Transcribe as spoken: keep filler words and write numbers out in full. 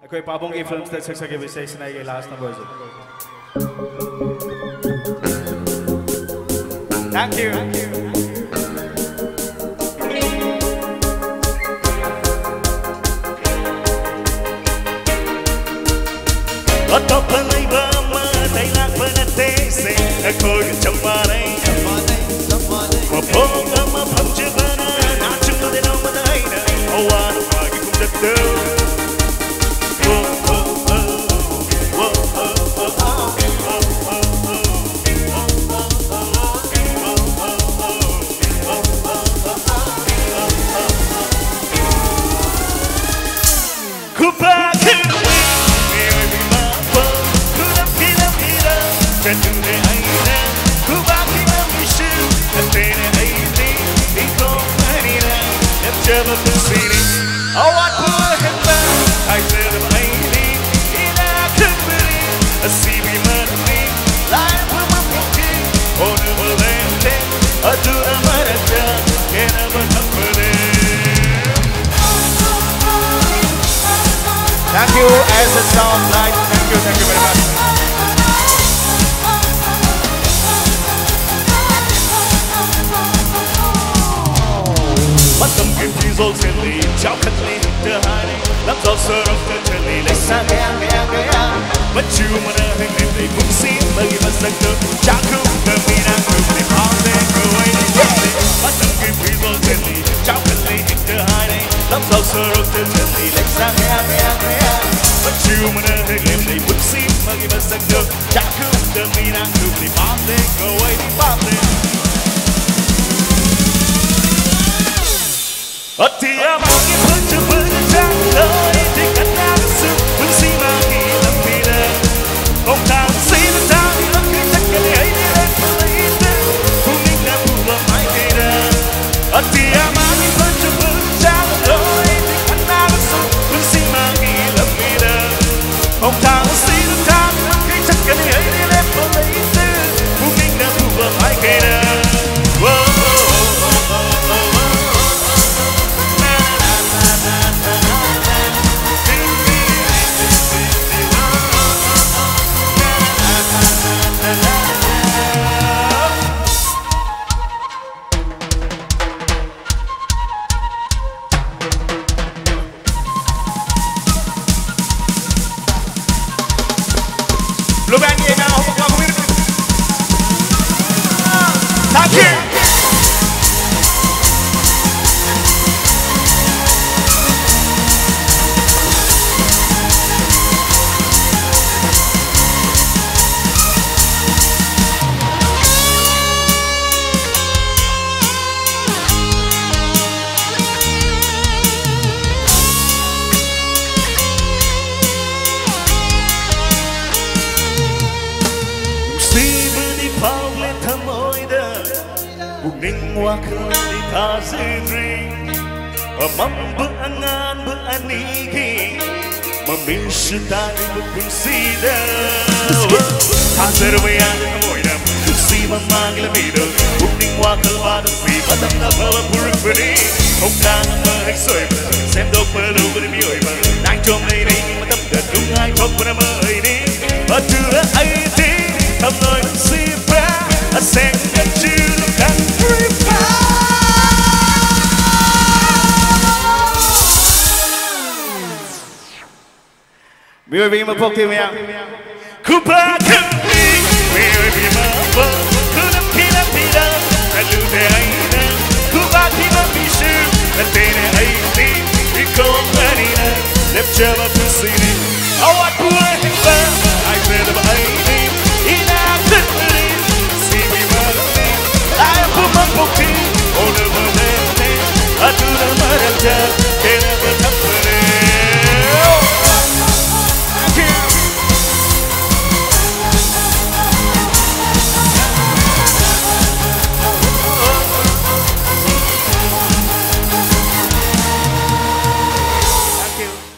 ꯑꯩꯈꯣꯏ ꯄꯥꯕꯨꯡꯒꯤ ꯐꯤꯂꯝꯁꯇ ꯁꯛꯆꯈꯤꯕ ꯏꯁꯩꯁꯤꯅ ꯑꯩꯒꯤ ꯂꯥꯁ ꯅꯝꯕꯔꯁꯦ꯫ Thank you. ꯑꯇꯣꯞꯄ ꯂꯩꯕ ꯑꯃꯗꯩ ꯂꯥꯛꯄ ꯅꯠꯇꯦꯁꯦ, ꯑꯩꯈꯣꯏꯒ ꯆꯞ ꯃꯥꯟꯅꯩ꯫ ꯃꯄꯣꯛ ꯑꯃ ꯐꯪꯖꯕꯅ ꯅꯥꯆꯨꯡꯕꯗ ꯅꯣꯡꯃꯗ ꯑꯩꯅ ꯑꯋꯥ ꯅꯨꯡꯉꯥꯏꯒꯤ ꯈꯣꯡꯆꯠꯇ Thank you, S S Sound Light. Thank you, thank you very much. ꯃꯇꯝꯒꯤ ꯐꯤꯖꯣꯜ ꯁꯦꯠꯂꯤ, ꯆꯥꯎꯈꯠꯂꯤ ꯍꯦꯛꯇ ꯍꯥꯏꯔꯤ, ꯂꯝꯖꯥꯎ ꯁꯣꯔꯣꯛꯇ ꯆꯠꯂꯤ ꯂꯩꯁꯥ ꯀꯌꯥ, ꯀꯌꯥ, ꯀꯌꯥ꯫ ꯃꯆꯨ ꯃꯅꯥ ꯍꯦꯛꯂꯤ ꯄꯨꯟꯁꯤ ꯑꯃꯒꯤ ꯃꯁꯛꯇꯣ, ꯆꯥꯛꯈꯨꯝꯗ ꯃꯤꯅꯥ ꯈꯨꯝꯂꯤ ꯄꯥꯝꯂꯦ ꯀꯧꯋꯦ ꯂꯩꯁꯥꯁꯦ꯫ ꯃꯇꯝꯒꯤ ꯐꯤꯖꯣꯜ ꯁꯦꯠꯂꯤ, ꯆꯥꯎꯈꯠꯂꯤ ꯍꯦꯛꯇ ꯍꯥꯏꯔꯤ, ꯂꯝꯖꯥꯎ ꯁꯣꯔꯣꯛꯇ ꯆꯠꯂꯤ ꯂꯩꯁꯥ ꯀꯌꯥ, ꯀꯌꯥ, ꯀꯌꯥ꯫ ꯃꯆꯨ ꯃꯅꯥ ꯍꯦꯛꯂꯤ ꯄꯨꯟꯁꯤ ꯑꯃꯒꯤ ꯃꯁꯛꯇꯣ, ꯆꯥꯛꯈꯨꯝꯗ ꯃꯤꯅꯥ ꯈꯨꯝꯂꯤ ꯄꯥꯝꯂꯦ ꯀꯧꯋꯦ ꯄꯥꯝꯂꯦ꯫ ꯑꯇꯤꯌꯥ ꯃꯥꯒꯤ ꯐꯖꯕ ꯆꯥꯡꯗꯣ ꯑꯩꯗꯤ ꯀꯅꯥꯒꯁꯨ ꯄꯨꯟꯁꯤ ꯃꯥꯒꯤ ꯂꯝꯕꯤꯗ ꯈꯣꯡꯊꯥꯡꯁꯤꯗ ꯊꯥꯡꯂꯒ ꯆꯠꯀꯅꯤ ꯑꯩꯗꯤ ꯂꯦꯞꯄ ꯂꯩꯇꯦ ꯄꯨꯛꯅꯤꯡꯅ ꯄꯨꯕ ꯃꯥꯏꯀꯩꯗ꯫ ꯑꯇꯤꯌꯥ ꯃꯥꯒꯤ ꯐꯖꯕ ꯆꯥꯡꯗꯣ ꯑꯩꯗꯤ ꯀꯅꯥꯒꯁꯨ ꯄꯨꯟꯁꯤ ꯃꯥꯒꯤ ꯂꯝꯕꯤꯗ ꯈꯣꯡꯊꯥꯡꯁꯤꯗ ꯊꯥꯡꯂꯒ ꯆꯠꯀꯅꯤ ꯑꯩꯗꯤ ꯂꯦꯞꯄ ꯂꯩꯇꯦ ꯄꯨꯛꯅꯤꯡꯅ ꯄꯨꯕ ꯃꯥꯏꯀꯩꯗ꯫ ꯋꯥꯈꯜꯗꯤ ꯊꯥꯖꯗ꯭ꯔꯤ ꯑꯃꯝꯕ ꯑꯉꯥꯟꯕ ꯑꯅꯤꯒꯤ ꯃꯃꯤꯡꯁꯨ ꯇꯥꯔꯤꯕ ꯄꯨꯟꯁꯤꯗ꯫ ꯊꯥꯖꯔꯕ ꯌꯥꯗ ꯊꯃꯣꯏꯅ ꯅꯨꯡꯁꯤ ꯃꯃꯥꯡꯒꯤ ꯂꯝꯕꯤꯗ ꯄꯨꯛꯅꯤꯡ ꯋꯥꯈꯜ ꯋꯥꯗ ꯄꯤ ꯃꯇꯝꯅ ꯑꯐꯕ ꯄꯨꯔꯛꯄꯅꯤ꯫ ꯈꯣꯡꯊꯥꯡ ꯑꯃ ꯍꯦꯛ ꯁꯣꯏꯕ ꯁꯦꯝꯗꯣꯛꯄ ꯂꯨꯕꯅꯤ ꯃꯤꯑꯣꯏꯕ꯫ ꯅꯥꯏꯇꯣꯝ ꯂꯩꯔꯤꯉꯩ ꯃꯇꯝꯗ ꯅꯨꯡꯉꯥꯏꯊꯣꯛꯄꯅ ꯃꯍꯩꯅꯤ꯫ ꯑꯗꯨꯅ ꯑꯩꯗꯤ ꯊꯝꯃꯣꯏ ꯅꯨꯡꯁꯤꯕ ꯑꯁꯦꯡꯕ ꯆꯨ ꯈꯪꯗ꯭ꯔꯤꯕ꯫ ꯃꯤꯑꯣꯏꯕꯒꯤ ꯃꯄꯣꯛꯇꯤ ꯃꯌꯥꯝ ꯈꯨꯕꯥꯛ ꯈꯪꯕꯤ꯫ ꯃꯤꯑꯣꯏꯕꯒꯤ ꯃꯄꯣꯛ ꯈꯨꯗꯝ ꯊꯤꯔꯝꯕꯤꯔ ꯑꯗꯨꯗ ꯑꯩꯅ ꯈꯨꯕꯥꯛ ꯊꯤꯕ ꯃꯤꯁꯨ ꯅꯠꯇꯦꯅꯦ ꯑꯩꯗꯤ ꯏꯀꯣꯡ ꯑꯅꯤꯅ ꯂꯦꯞꯆꯕ